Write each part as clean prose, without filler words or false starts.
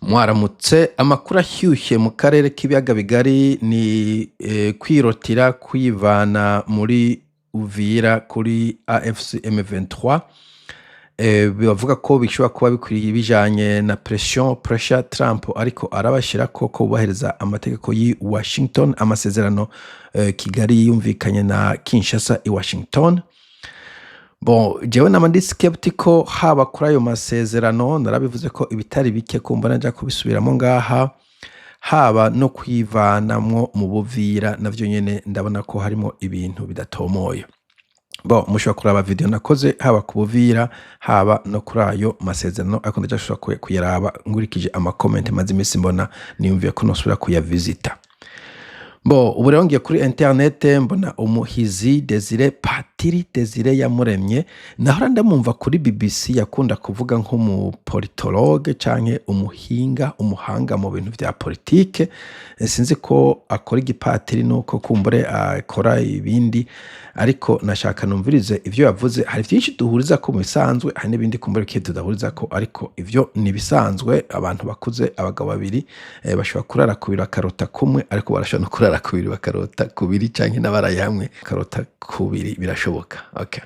Mwaramutse. Amakuru ashyushye mu karere k'ibiyaga bigari ni kwirotira kwivana muri Uvira kuri AFC M23. Bavuga ko bishobora kuba bikwiriye bijanye na pression, pressure Trump ariko arabashirako ko bubahiriza amategeko y'i Washington, amasezerano Kigali yumvikanye na Kinshasa i Washington. Bon, jewe nama ndi skeptical haba kuri ayo masezerano, narabivuze ko ibitari bike, kumva naja kubisubiramo ngaha, haba no kwivanamwo mu Buvira, navyo nyene ndabona ko harimo ibintu bidatomoye. Bon, mushobora kuraba video nakoze haba ku Buvira, haba no kuri ayo masezerano, ariko ndacashobora kuyaraba nkurikije ama comments maze imisi mbona, niyumviye ko nosubira kuyavisita. Bo ubu rero ngiye kuri internet, mbona umuhizi Desire, Patiri Desire Yamuremye. Nahora ndamwumva kuri BBC, yakunda kuvuga nk'umu politologue canke umuhinga, umuhanga mu bintu vya politike. Sinzi ko akora igipatiri nuko kumbure akora ibindi, ariko nashaka numvirize ivyo yavuze. Hari vyinshi duhuriza ko mu bisanzwe, hari n'ibindi kumbure bike tudahurizako, ariko ivyo ni ibisanzwe. Abantu bakuze, abagabo babiri bashobora kurara kubiri bakarota kumwe, ariko barashobora no kurara kubiri bakarota kubiri, canke n'abaraye hamwe bakarota kubiri, birashoboka. Okay.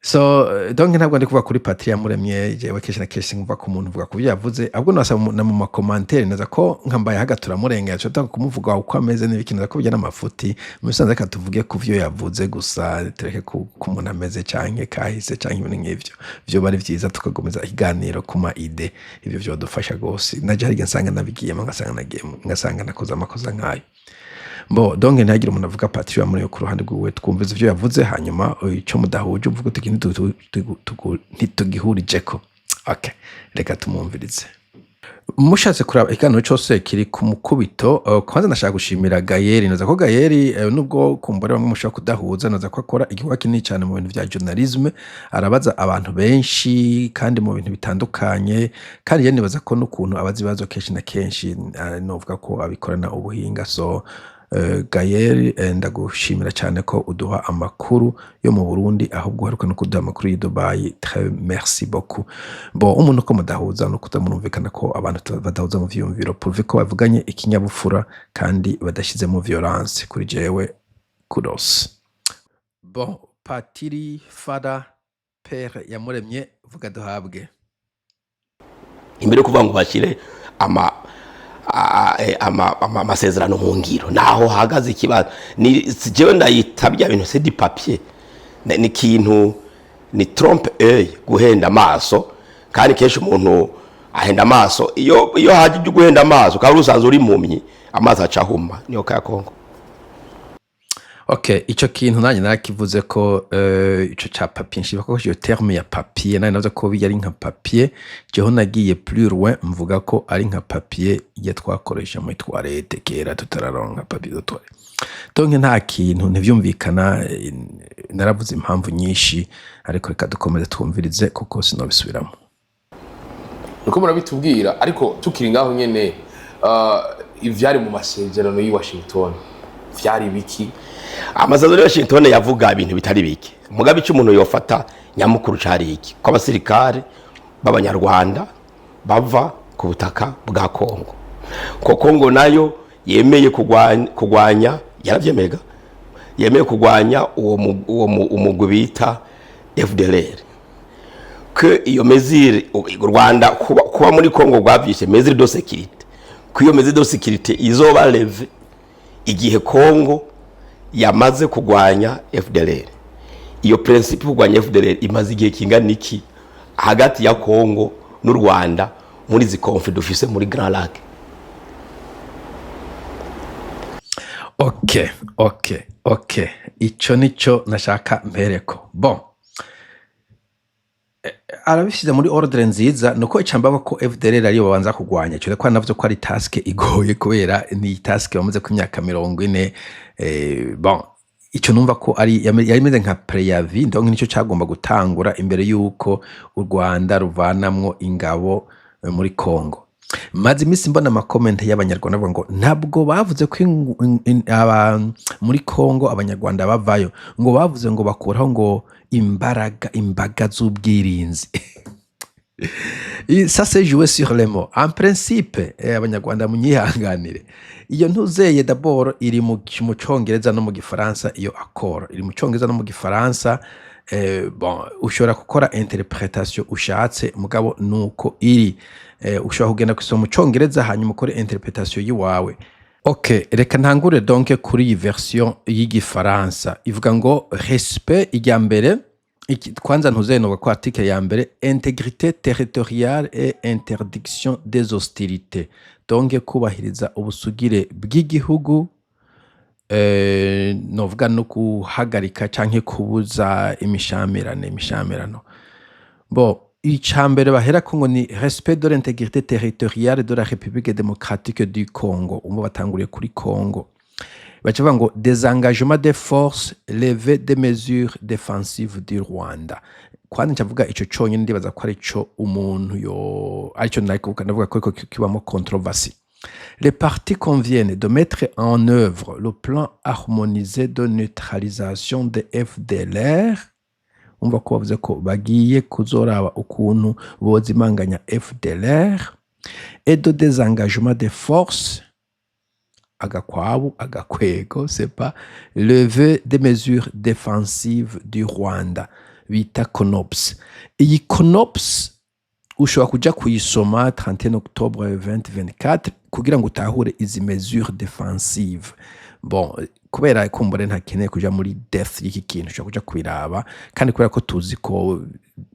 So donc ntabwo ndi kuvuga kuri Patiri Yamuremye. Jewe kenshi na kenshi nkumva ku muntu uvuga ku byo yavuze, ahubwo nasaba na mu ma commentaires naza ko nkambaye haga turamurengera, tushobora kumuvuga uko ameze n'ibiki, naza ko bijya n'amafuti mu bisanzwe. Reka tuvuge ku vyo yavuze gusa, tureke ku umuntu ameze canke kahise canke ibintu nk'ivyo. Vyo bari vyiza tukagomeza ikiganiro ku ma idées, ivyo vyodufasha gose. Naje hari igihe nsanga nabigiyemo, ngasanga nagiyemo, ngasanga nakoze amakosa nkayo. Bo donc ntihagire umuntu avuga Patiri Yamuremye ku ruhande rwiwe, twumvize ivyo yavuze, hanyuma ico mudahuje uvuga uti ntitugihurijeko. Okay, reka tumwumvirize. Mushatse kuraba ikiganiro cose kiri ku mukubito. Kwanza ndashaka gushimira Gayeri. Noza ko Gayeri, nubwo kumbure bamwe mushobora kudahuza, noza ko akora igikorwa kinini cyane mu bintu vya journalisme, arabaza abantu benshi kandi mu bintu bitandukanye, kandi je nibaza ko n'ukuntu abaza ibibazo kenshi na kenshi, novuga ko abikorana ubuhinga. So Gayeri, ndagushimira cyane ko uduha amakuru yo mu Burundi, ahubwo uheruka no kuduha amakuru y'i Dubai. Très merci beaucoup. Bon, umuntu ko mudahuza no kutamurumvikana ko abantu badahuza mu vyiyumviro, pourvu ko bavuganye ikinyabupfura kandi badashizemo violence, kuri jewe kudos. Bon, Patiri Fada Père Yamuremye, vuga duhabwe. Imbere yo kuvuga ngo bashyire amasezerano mu ngiro, naho hahagaze ikibazo. Ni si jewe ndayita bya bintu, c'est du papier. Ni ikintu ni trompe œil, guhenda amaso. Kandi kenshi umuntu ahenda amaso, iyo haje ibyo guhenda amaso kandi usanzwe uri impumyi, amaso aca ahuma. Niyo ka Kongo. Okay, ico kintu nanjye narakivuze ko ico ca papier, nshiba ko iyo terme ya papier, nari navuze ko bijya ari nka papier. Jeho nagiye plus loin, mvuga ko ari nka papier iyo twakoresha muri toilette kera tutararonka papier de toilette. Donc nta kintu, ntivyumvikana. Naravuze impamvu nyinshi, ariko reka dukomeze twumvirize kuko sinobisubiramo. Niko murabitubwira, ariko tukiri ngaho nyene, ivyari mu masezerano y'i Washington vyari biki? Amasezerano ya Washington yavuga ibintu bitari bike, mugabe icyo umuntu yofata nyamukuru cari iki? Ko abasirikare b'abanyarwanda bava ku butaka bwa Kongo, ko Kongo nayo yemeye kugwanya, yaravyemega, yemeye kugwanya uwo umugwi bita FDLR, ko iyo mesure u Rwanda kuba muri Kongo rwavyishe mesure de sécurité, ko iyo mesure de sécurité izoba levée igihe Kongo yamaze kugwanya FDLR. Iyo principe kugwanya FDLR imaze igihe kingana iki hagati ya Kongo n'u Rwanda muri izi conflits dufise muri Grands Lacs? Okay, ico nico nashaka mpereko. Bon, arabishyize muri ordre nziza. Nuko icamba ko FDLR ariyo babanza kugwanya, cyo ko navyo ko ari task igoye, kubera ni task bamaze ku myaka 40. Bon, ico numva ko ari yari imeze nka préavis, donc nico cagomba gutangura imbere yuko u Rwanda ruvanamwo ingabo muri Congo. Maze iminsi mbona ama comments y'abanyarwanda bavuga ngo ntabwo bavuze ko muri Congo abanyarwanda bavayo, ngo bavuze ngo bakuraho ngo imbaraga, imbaga z'ubwirinzi. Ça, c'est jouer sur les mots. En principe, Abanyarwanda munyihanganire, iyo ntuzeye d'abord iri mu Congereza no mu Gifaransa. Iyo accord iri mu Congereza no mu Gifaransa. Bon, ushobora gukora interpretation ushatse, mugabo nuko iri. Ushobora kugenda gusoma mu Congereza, hanyuma ukore interpretation yiwawe. Ok, reka ntangure donc kuri iyi version y'Igifaransa. Ivuga ngo respect, ijya mbere, kwanza ntuzenoga ko article ya mbere, intégrité territoriale et interdiction des hostilités, donc kubahiriza ubusugire bw'igihugu, novuga no guhagarika canke kubuza imishamirano. Bon, icambere baherako ngo ni respect de l'intégrité territoriale de la République démocratique du Congo. Umva, batanguriye kuri Congo, baca bavuga ngo désengagement des forces, levée des mesures défensives du Rwanda. Kwanza ncavuga ico conyene, ndibaza ko arico umuntu yo arico nari kuvuga, ndavuga ko kibamo controverse. Les parties conviennent de mettre en œuvre le plan harmonisé de neutralisation des FDLR. Umva ko bavuze ko bagiye kuzoraba ukuntu bozimanganya FDLR, et de désengagement des forces, agakwabu, agakwego, c'est pas, levée des mesures défensives du Rwanda bita CONOPS. Iyi CONOPS ushobora kuja kuyisoma 31 octobre 2024 kugira ngo utahure izi mesures défensives. Bon, kubera kumbure ntakeneye kuja muri depth y'iki kintu, ushobora kuja kubiraba. Kandi kubera ko tuzi ko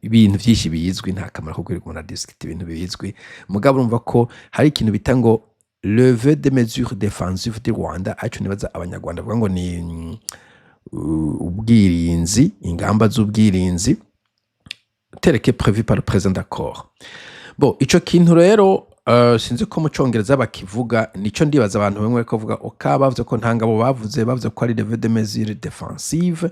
ibintu vyinshi bizwi, nta kamaro ko kwirirwa umuntu adisikita ibintu bizwi. Mugabo urumva ko hari ikintu bita ngo levée des mesures défensives du Rwanda, ariko nibaza Abanyarwanda bavuga ngo ni ubwirinzi, ingamba z'ubwirinzi tel que prévu par le présent accord. Bon, ico kintu rero, sinzi ko mu Congereza bakivuga. Nico ndibaza abantu bamwe bariko bavuga oka bavuze ko nta ngabo bavuze, bavuze ko ari levée des mesures défensives.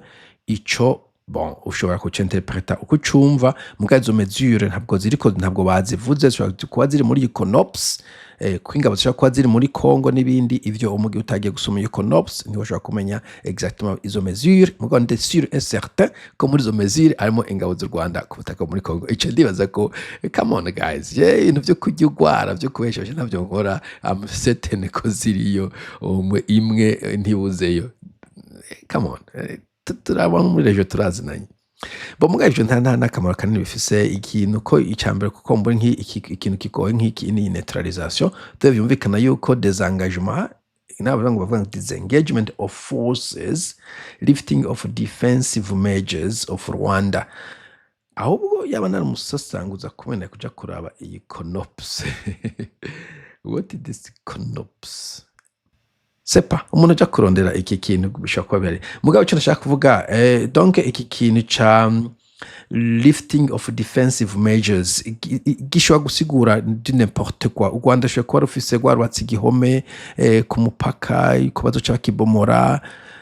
Ico, bon, ushobora kucinterpreta uko ucumva, muga izo mesure ntabwo ziriko, ntabwo bazivuze. Zishobora kuba ziri muri CONOPS, ko ingabo zishobora kuba ziri muri Congo n'ibindi. Ivyo umugihe utagiye gusoma iyo CONOPS ntiwashobora kumenya exactement izo mesure. Mugabo ndi sûr et certain ko muri izo mesure harimo ingabo z'u Rwanda ku butaka muri Congo. Ico ndibaza ko, come on guys, je ibintu vyo kurya urwara vyo kubesha ntabyo nkora. I'm certain ko ziriyo, umwe imwe ntibuzeyo. Come on, turaba muri rejo, turazinanye. Bo muga ivyo nta n'akamaro kanini bifise. Ikintu ko icambere, kuko mbona ikintu kigoye nk'iki ni neutralisation, dore vyumvikana yuko désengagement nabavuga ngo, bavuga ngo disengagement of forces, lifting of defensive measures of Rwanda. Ahubwo yaba nari umusasanguza kumena kuja kuraba iyi CONOPS. What is this CONOPS? Sepa umuntu aja kurondera iki kintu bishobora kuba bihari. Mugabo icyo nashaka kuvuga, donc iki kintu ca lifting of defensive measures gishobora gusigura du n'importe quoi. U Rwanda rushobora kuba rufise, rwarubatse igihome ku mupaka, ku bazoca bakibomora.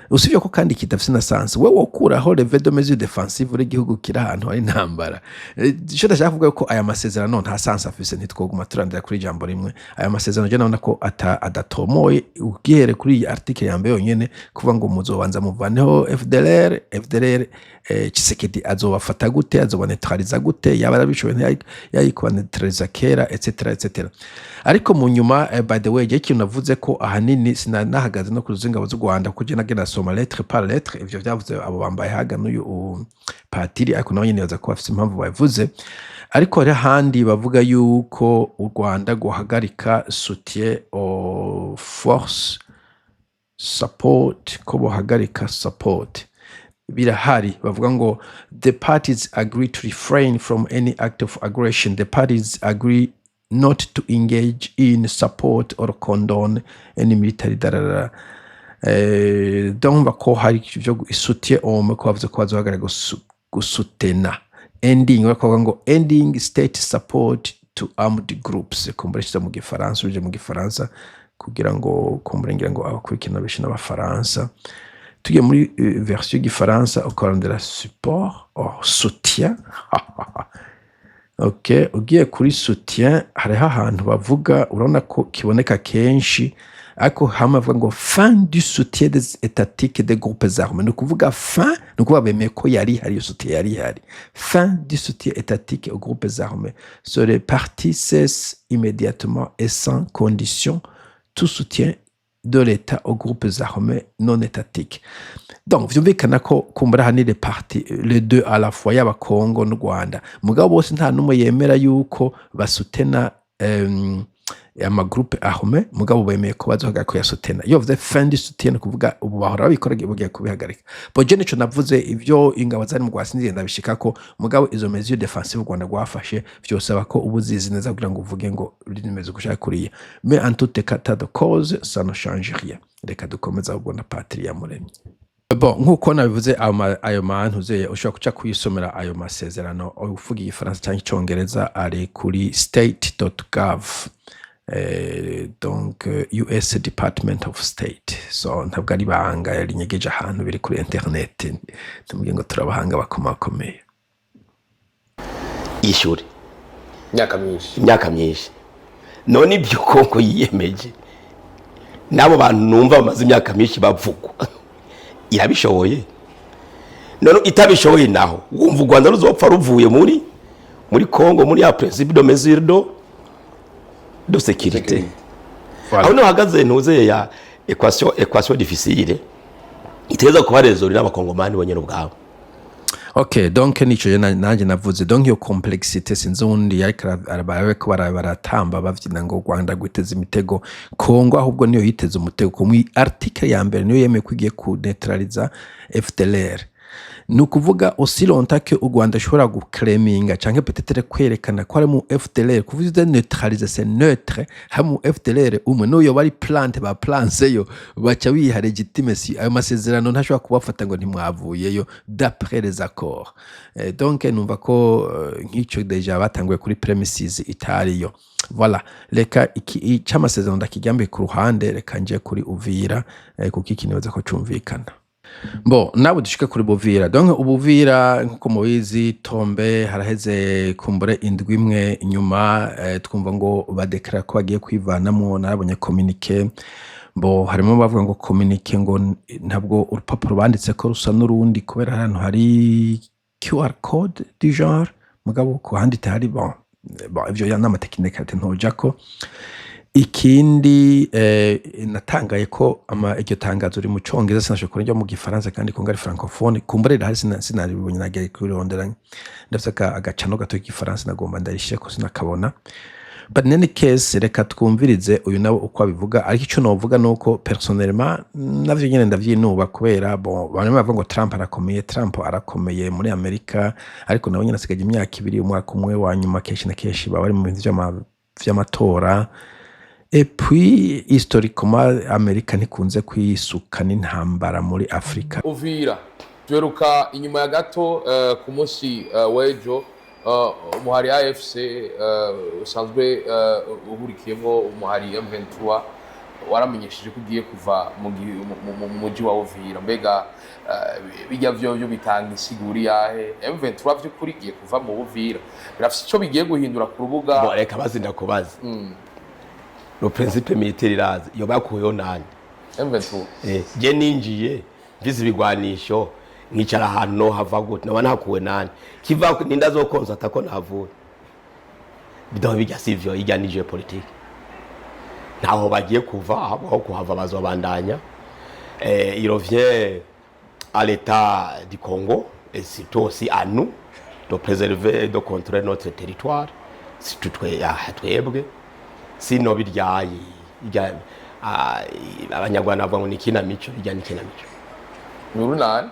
Usibye ko kandi kidafise na sens, wewe wokuraho levée de mesures défensives uri igihugu kiri ahantu hari intambara. Ico ndashaka kuvuga ko aya masezerano nta sens afise. Ntitwoguma turandira kuri ijambo rimwe. Aya masezerano je ndabona ko adatomoye ugihere kuri iyi article ya mbere yonyene, kuvuga ngo muzobanza muvaneho FDLR. FDLR, Tshisekedi azobafata gute? Azobaneutraliza gute? Yaba yarabishoboye yari kubaneutraliza kera, etc etc. Ariko mu nyuma, by the way, je ikintu navuze ko ahanini sinanahagaze no ku z'ingabo z'u Rwanda, kuko je nagenda nasoma lettre par lettre ivyo vyavuze abo bambaye haga n'uyu patiri, ariko nawe nyene baza ko bafise impamvu babivuze. Ariko hari ahandi bavuga yuko u Rwanda guhagarika soutien aux forces, support, ko bohagarika support. Birahari, bavuga ngo the parties agree to refrain from any act of aggression, the parties agree not to engage in support or condone any military darara. Donc ko hari ivyo soutien homme, ko bavuze ko bazohagarika gusutena, ending, bakavuga ngo ending state support to armed groups. Kumbura ishize mu Gifaransa, uje mu Gifaransa kugira ngo kumbura ngira ngo abakurikirana benshi n'Abafaransa. Tugiye muri version y'Igifaransa, ukarondera support or soutien. Ok, ugiye kuri soutien, hariho ahantu bavuga, urabona ko kiboneka kenshi. Ariko hamwe bavuga ngo fin du soutien des étatiques des groupes armés, ni ukuvuga fin, ni ukuvuga bemeye ko yari ihari, iyo soutien yari ihari. Fin du soutien étatique aux groupes armés sur les parties cessent immédiatement et sans condition tout soutien de l'État aux groupes armés non étatiques. Donc vyumvikana ko kumbura hani les parties, les deux à la fois, yaba Congo n'u Rwanda, mugabo bose nta n'umwe yemera yuko basutena amagroupe armé, mugabo bemeye ko bazohagarika kuyasutena. Iyo bavuze fin du soutien, ni ukuvuga ubu bahora babikora, bagiye kubihagarika. Bon, je nico navuze, ivyo ingabo zari mu Rwanda sinigenda bishikako, mugabo izo mesures défensives u Rwanda rwafashe vyosaba ko uba uzizi neza kugira ngo uvuge ngo rimeze gushaka kuriya. Mais en tout état de cause, ça ne change rien. Reka dukomeze ahubwo na Patiri Yamuremye. Bon, nk'uko nabivuze, ayo mantu uze ushobora kuca kuyisomera ayo masezerano uvuga igifaransa cyangwa icongereza, ari kuri state.gov, donc US Department of State. So ntabwo ari ibanga rinyegeje ahantu, biri kuri internet. Tumubwiye ngo turabahanga bakomakomeye. Ishure. Imyaka myinshi. Imyaka myinshi. None ibyo Kongo yiyemeje n'abo bantu numva bamaze imyaka myinshi bavugwa, irabishoboye? None itabishoboye naho, wumva u Rwanda ruzopfa ruvuye muri Congo muri ya principe de mesure de sécurité? Voilà. Aho niho hahagaze ntuze ya équation difficile iteza kuba résolue n'abakongomani bonyene ubwabo. Ok, donc nico je nanje navuze. Donc iyo complexité, sinzi uwundi yariko bariko baratamba bavyina ngo u Rwanda rwiteze imitego. Kongo ahubwo niyo yiteze umutego. Mu article ya mbere niyo yemeye ko igiye kuneutraliza FDLR. Ni ukuvuga aussi longtemps que u Rwanda ushobora guclaiminga canke peut-être kwerekana ko ari mu FDLR, kuvuga ivyo neutraliser, c'est neutre, hari mu FDLR umwe n'uyo bari plante ba planseyo, baca biha legitimacy. Ayo masezerano ntashobora kubafata ngo ntimwavuyeyo d'après les accords. Donc numva ko nk'ico déjà batanguye kuri premises itariyo. Voilà, reka iki c'amasezerano ndakiryambiye ku ruhande, reka nje kuri Uvira, kuko iki nibaza ko cumvikana. Bon, nawe dushike kuri Buvira. Donc Ubuvira, nkuko mubizi, tombe haraheze kumbure indwi imwe inyuma, twumva ngo badeklara ko bagiye kwivanamwo. Narabonye communiqué. Bo harimo bavuga ngo communiqué ngo ntabwo urupapuro banditse ko rusa n'urundi, kubera ahantu hari QR code du genre, mugabo ku handitse hari. Bon, ivyo ya n'amatekinike ntojako. Ikindi, natangaye ko iryo tangazo riri mu congereza, sinashoboye kurya mu gifaransa, kandi ko ari francophone. Kumbure rirahari, sinaribonye, nagiye kurirondera, ndafise agacano gato k'igifaransa, nagomba ndarishireko sinakabona. But in any case, reka twumvirize uyu nawe uko abivuga. Ariko ico novuga nuko personnellement navyo nyene ndavyinuba, kubera bon, bamwe bavuga ngo Trump arakomeye, Trump arakomeye muri Amerika, ariko nawe nyene asigaje imyaka 2, umwaka umwe wa nyuma. Kenshi na kenshi baba bari mu bintu vy'amatora. Et puis historiquement, Amerika ntikunze kwisuka n'intambara muri Afrika. Uvira tuheruka inyuma ya gato, ku munsi w'ejo, umuhari AFC usanzwe uhurikiyemo umuhari M23 waramenyesheje ko ugiye kuva mu muji wa Uvira. Mbega bijya vyo bitanga insiguri yahe? M23 vy'ukuri igiye kuva mu Uvira? Birafise ico bigiye guhindura ku rubuga? Bon, reka bazi, ndakubaza, le principe militaire irazi iyo bakuyeho nani? M23. Je ninjiye mfise ibigwanisho, nkicara ahantu, no hava gute? Noba nahakuwe nani? Kiva ninda zokonsata ko nahavuye? Bidaho bijya sivyo, ijya ni géopolitique. Ntaho bagiye kuva, ahubwo aho kuhava bazobandanya. Il revient à l'État du Congo et surtout aussi à nous de préserver et de contrôler notre territoire, surtout twe twebwe. Sino biryaye irya abanyarwanda bavuga ngo ni ikinamico, irya ni ikinamico. Ni urunani.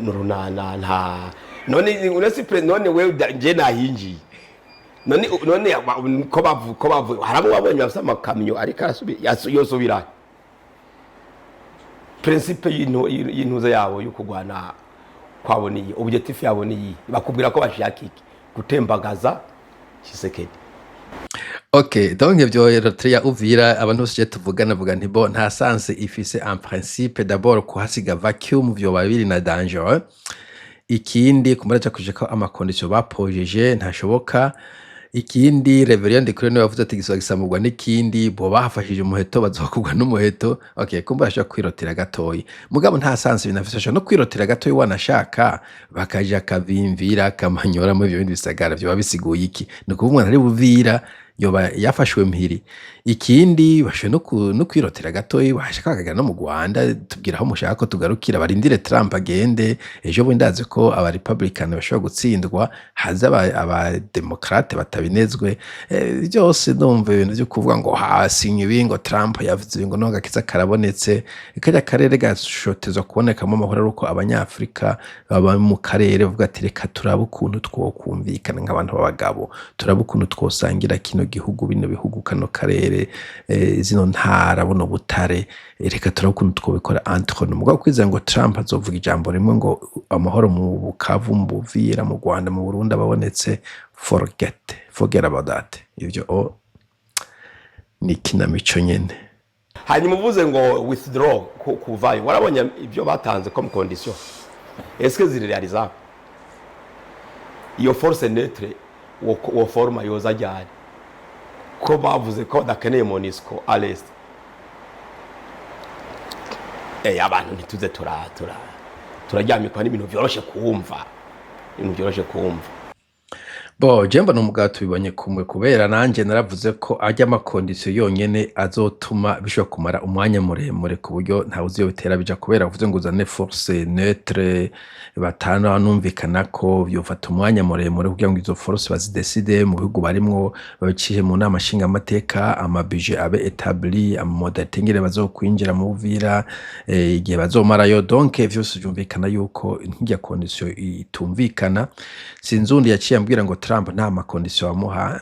Nurunana nta none uretse none wewe nje nahinjiye none ko bavu haramwe wabonye bafise amakamyo, ariko yosubira principe y'intuza yabo yo kurwana kwabo niyi objectif yabo niyi bakubwira ko bashaka iki? Gutembagaza Tshisekedi. Ok, donc ivyo retrait ya Uvira, abantu bose je tuvugana vuga nti bo nta sens ifise. En principe, d'abord kuhasiga vacuum vyoba biri na dangereux. Ikindi, kumbura ca ko amaconditions bapojeje ntashoboka. Ikindi, Reverien Ndikuri niwe yavuze ati gisaba gisamurwa n'ikindi, bo bahafashije umuheto bazokugwa n'umuheto. Okay, kumva ashobora kwirotira gatoyi, mugabo nta sens binafise. Ashobora no kwirotira gatoyi, wanashaka bakaja Kavimvira, Kamanyora, muri ivyo bindi bisagara vyoba bisiguye iki? Ni ukuvuga umuntu ari Buvira yoba yafashwe mpiri. Ikindi, bashoboye no kwirotera gatoyi, bashaka bakagera no mu Rwanda. Tubwira aho mushaka ko tugarukira, barindire Trump agende. Ejo bundi ndazi ko aba Republican bashobora gutsindwa, haza aba Democrate batabinezwe. Byose ndumva ibintu vyo kuvuga ngo hasinye ibi, ngo Trump yavuze ibi, ngo no agakiza karabonetse. Karya karere gashotezwa kubonekamo amahoro ari uko Abanyafrika baba mu karere bavuga ati: "Reka turabe ukuntu twokumvikana nk'abantu b'abagabo, turabe ukuntu twosangira kino gihugu, bino bihugu, kano karere, zino ntara, buno butare, reka turabe ukuntu twobikora entre nous." Mugabo kwizera ngo Trump azovuga ijambo rimwe ngo amahoro mu Bukavu, mu Buvira, mu Rwanda, mu Burundi ababonetse, forget about that. Ivyo o ni ikinamico nyene. Hanyuma uvuze ngo withdraw, kuvayo, warabonye ibyo batanze comme condition? Est-ce que ziri réalisable? Iyo force neutre wo forma yoza ryari, ko bavuze ko badakeneye MONUSCO à l'est? Abantu ntituze turaryamikwa n'ibintu vyoroshe kumva, ibintu vyoroshe kumva. Bo je mbona umugabo tubibonye kumwe, kubera nanje naravuze ko arya ama conditions yonyene azotuma bishobora kumara umwanya muremure, ku buryo ntawe uzi iyo bitera bija, kubera uvuze ngo uzane force neutre batanu numvikana ko vyofata umwanya muremure kugira ngo izo force bazidécide mu bihugu barimwo, babicishe mu nama nshingamateka, ama budget abe établi, ama modalités ingene bazokwinjira mu Buvira, igihe bazomarayo. Donc vyose vyumvikana yuko nk'irya condition itumvikana. Sinzi uwundi yaciye ambwira ngo Trump nta ma conditions amuha.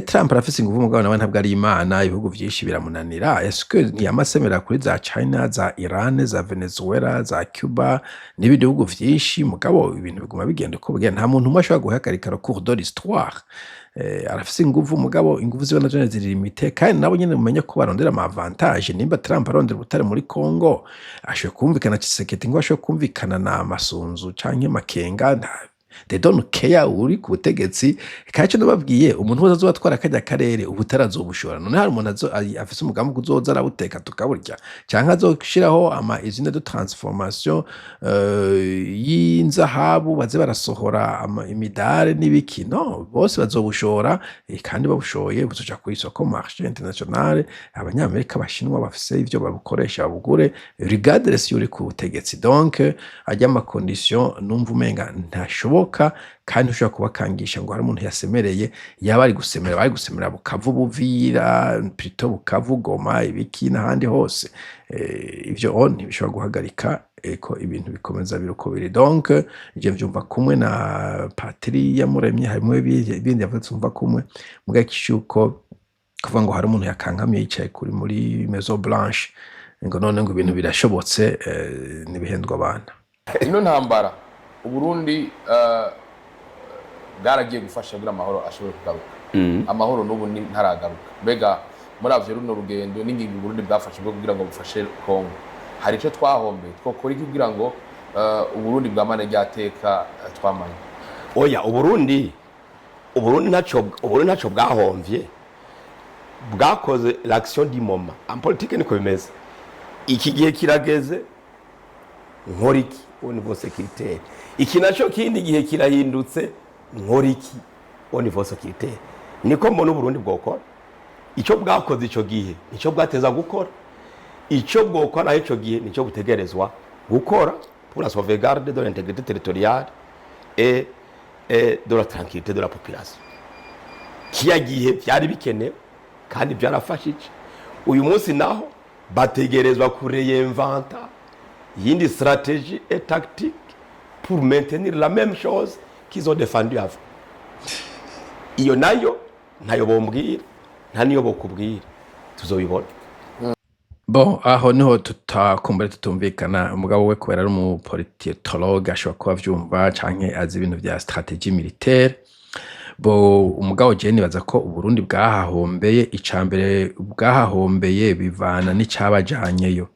Trump arafise inguvu, mugabo nawe ntabwo ari Imana, ibihugu vyinshi biramunanira. Est-ce que ntiyamasemera kuri za China, za Iran, za Venezuela, za Cuba n'ibindi bihugu vyinshi? Mugabo ibintu biguma bigenda uko bigenda, nta muntu umwe ashobora guhagarika le cours de l'histoire. Arafise inguvu, mugabo inguvu ziwe nazo nyene ziri limitées, kandi nabo nyene mumenye ko barondera ama avantage. Nimba Trump arondera ubutare muri Congo, ashoboye kumvikana Tshisekedi, ngo ashoboye kumvikana na Masunzu canke Makenga, they don't care uri ku butegetsi. Kandi ico nababwiye, umuntu wese azoba atwara karya karere, ubutare azobushora. None hari umuntu afise umugambi uzoza arabuteka tukaburya, canke azoshiraho ama usine de transformation y'inzahabu, baze barasohora imidare n'ibiki? No bose bazobushora, kandi babushoye buzoja kw'isoko, marché international. Abanyamerika, Abashinwa bafise ivyo babukoresha, babugure regardless y'uri ku butegetsi. Donc arya ama conditions numva umenga ntashoboka, kandi ntushobora kubakangisha ngo hari umuntu yasemereye. Yaba ari gusemera, bari gusemera Bukavu, Buvira, plutôt Bukavu, Goma, ibiki n'ahandi hose. Ivyo o ntibishobora guhagarika ko ibintu bikomeza biri uko biri. Donc ivyo vyumva kumwe na Patiri Yamuremye, harimwo ibindi yavuze tumva kumwe, mugabo icuko kuvuga ngo hari umuntu yakankamiye yicaye kuri muri Maison Blanche ngo none ngo ibintu birashobotse, nibihendwa abana. Ino ntambara, Uburundi bwaragiye gufasha kugira amahoro ashobore kugaruka. Amahoro n'ubu ntaragaruka. Mbega muravye runo rugendo n'ingingo Uburundi bwafashe bwo kugira ngo bufashe Kongo, hari ico twahombeye? Twokora iki kugira ngo Uburundi bwamane ryateka twamanye? Oya, Uburundi ntaco bwahomvye. Bwakoze l'action du moment. En politique niko bimeze: iki gihe kirageze, nkora iki au niveau sécuritaire? Iki naco kindi gihe kirahindutse, nkora iki au niveau sécuritaire? Niko mbona Uburundi bwokora. Icyo bwakoze ico gihe nicyo bwateza gukora, icyo bwokora ico gihe nicyo butegerezwa gukora pour la sauvegarde de l'intégrité territoriale et de la tranquillité de la population. Kiya gihe byari bikenewe kandi byarafashije. Uyu munsi naho bategerezwa kuréinventer yindi stratégie et tactique pour maintenir la même chose qu'ils ont défendu avant. Iyo nayo ntayo bombwira, nta niyo bokubwira, tuzobibona. Bon, aho niho tutakumbura tutumvikana. Umugabo we, kubera ari umupolitologue, ashobora kuba avyumva canke azi ibintu vya stratégie militaire. Bo umugabo jewe nibaza ko Uburundi bwahahombeye. Icambere bwahahombeye bivana n'icabajanyeyo.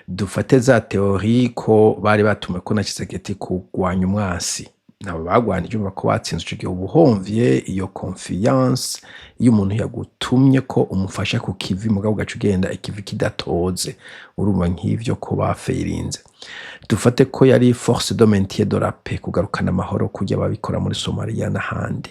Dufate za théorie ko bari batumwe ko na Tshisekedi kurwanya umwasi. Nabo bagwanije, urumva ko batsinze. Ico gihe uba uhomvye iyo confiance iyo umuntu yagutumye ko umufasha ku kivi, mugabo ugaca ugenda ikivi kidatoze. Urumva nk'ivyo ko bafeirinze. Dufate ko yari force de maintien de la paix, kugarukana amahoro kurya babikora muri Somalia n'ahandi.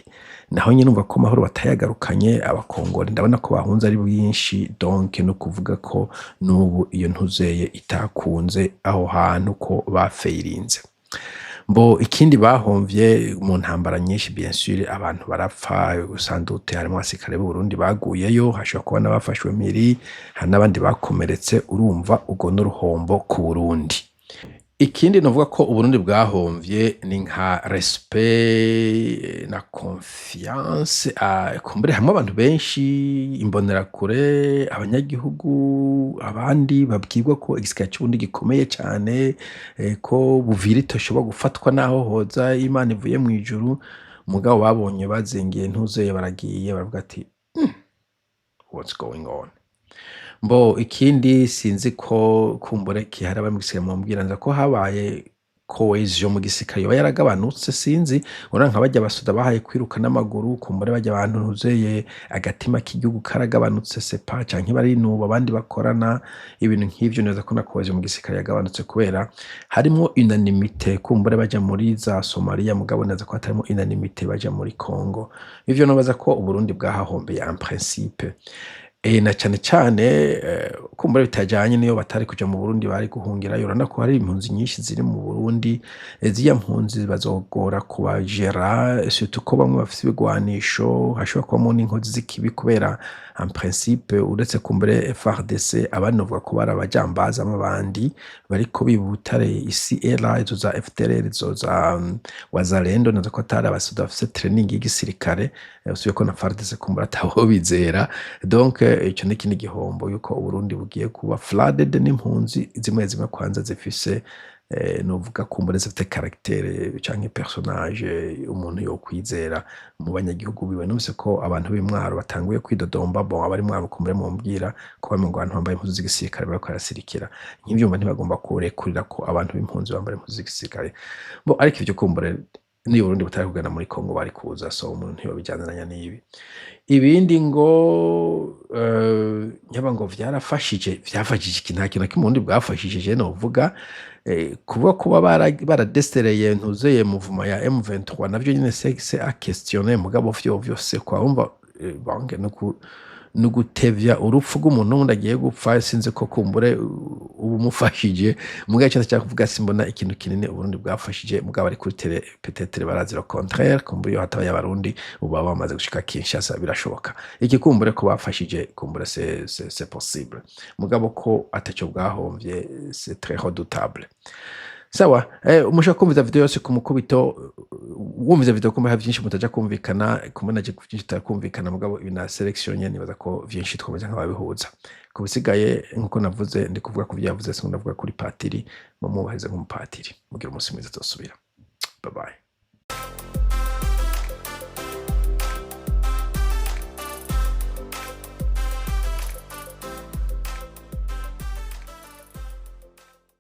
Naho nyene urumva ko amahoro batayagarukanye. Abakongore ndabona ko bahunze ari bwinshi, donc no kuvuga ko n'ubu iyo ntuzeye itakunze aho hantu, ko bafeirinze. Mbo ikindi bahomvye mu ntambara nyinshi, bien sûr, abantu barapfa. Sandute harimo abasirikare b'u Burundi baguyeyo, hashobora kuba n'abafashwe mpiri, hari n'abandi bakomeretse. Urumva urwo n'uruhombo ku Burundi. Ikindi novuga ko Uburundi bwahomvye ni nka respect na confiance. Kumbure harimwo abantu benshi, imbonerakure, abanyagihugu, abandi babwirwa ko igisirikare c'Uburundi gikomeye cane, ko Buvira itoshobora gufatwa naho hoza Imana ivuye mw'ijuru. Mugabo babonye bazingiye ntuzeye baragiye, baravuga ati: "What's going on?" Mbo ikindi sinzi ko kumbure kihari, abari mu gisirikare mumbwira nza ko habaye cohésion mu gisirikare yoba yaragabanutse, sinzi. Urabona nka barya basoda bahaye kwiruka n'amaguru, kumbure barya bantu ntuzeye agatima k'igihugu karagabanutse, sepa canke barinuba abandi bakorana, ibintu nk'ivyo. Neza ko na cohésion mu gisirikare yagabanutse kubera harimwo unanimité kumbure baja muri za Somalia, mugabo neza ko hatarimo unanimité baja muri Congo. Ivyo nobaza ko Uburundi bwahahombeye en principe. Na cane cane kumbure bitajanye niyo batari kuja mu Burundi, bari guhungirayo. Urabona ko hari impunzi nyinshi ziri mu Burundi. Zirya mpunzi bazogora kubagera, surtout ko bamwe bafise ibigwanisho, hashobora kubamwo n'inkozi z'ikibi, kubera en principe uretse kumbure FARDC, abandi novuga ko bari abajambazi b'abandi bariko biba ubutare isi era, izo za FDLR, izo za Wazalendo, nazo ko atari abasoda bafise training y'igisirikare, usibye ko na FARDC kumbura atawo bizera. Donc ico ni ikindi gihombo, yuko Uburundi bugiye kuba flooded n'impunzi zimwe zimwe kwanza zifise novuga kumbure zifite caractère canke personnage umuntu yokwizera mu banyagihugu biwe. Numvise ko abantu b'i Mwaro batanguye kwidodomba. Bon, abari Mwaro kumbure mumbwira ko bamwe ngo abantu bambaye impuzu z'igisirikare bariko barasirikira nk'ivyumva, ntibagomba kurekurira ko abantu b'impunzi bambara impuzu z'igisirikare. Bo ariko ivyo kumbure niyo Uburundi butari kugana muri Congo bari kuza, so umuntu ntiyobijyaniranya n'ibi. Ibindi ngo nyaba ngo vyarafashije, vyafashije iki? Nta kintu na kimwe Uburundi bwafashije. Je novuga kuba baradesereye ntuzeye mouvement ya M23, navyo nyene c'est à questionner. Mugabo vyo vyose kwa wumva bange no ku ni ugutevya urupfu rw'umuntu n'ubundi agiye gupfa, sinzi ko kumbure uba umufashije. Mugabo ico ndashaka kuvuga, simbona ikintu kinini Uburundi bwafashije. Mugabo ari kuri terrain peut-être barazi le contraire. Kumbure iyo hatabaye Abarundi, ubu baba bamaze gushika Kinshasa, birashoboka. Iki kumbure ko bafashije, kumbure c'est possible, mugabo ko ataco bwahomvye, c'est très redoutable. Sawa, mushobora kumviza video yose ku mukubito. Wumviza video kumbe hari vyinshi mutaja kumvikana, kumbe naje vyinshi tutakumvikana, mugabo ibi na sélection nyene nibaza ko vyinshi twomeze nk'ababihuza. Ku bisigaye, nkuko navuze, ndi kuvuga ku vyo yavuze, sinko ndavuga kuri patiri. Mumubahirize nk'umupatiri. Mugira umunsi mwiza, tuzosubira. Bye bye.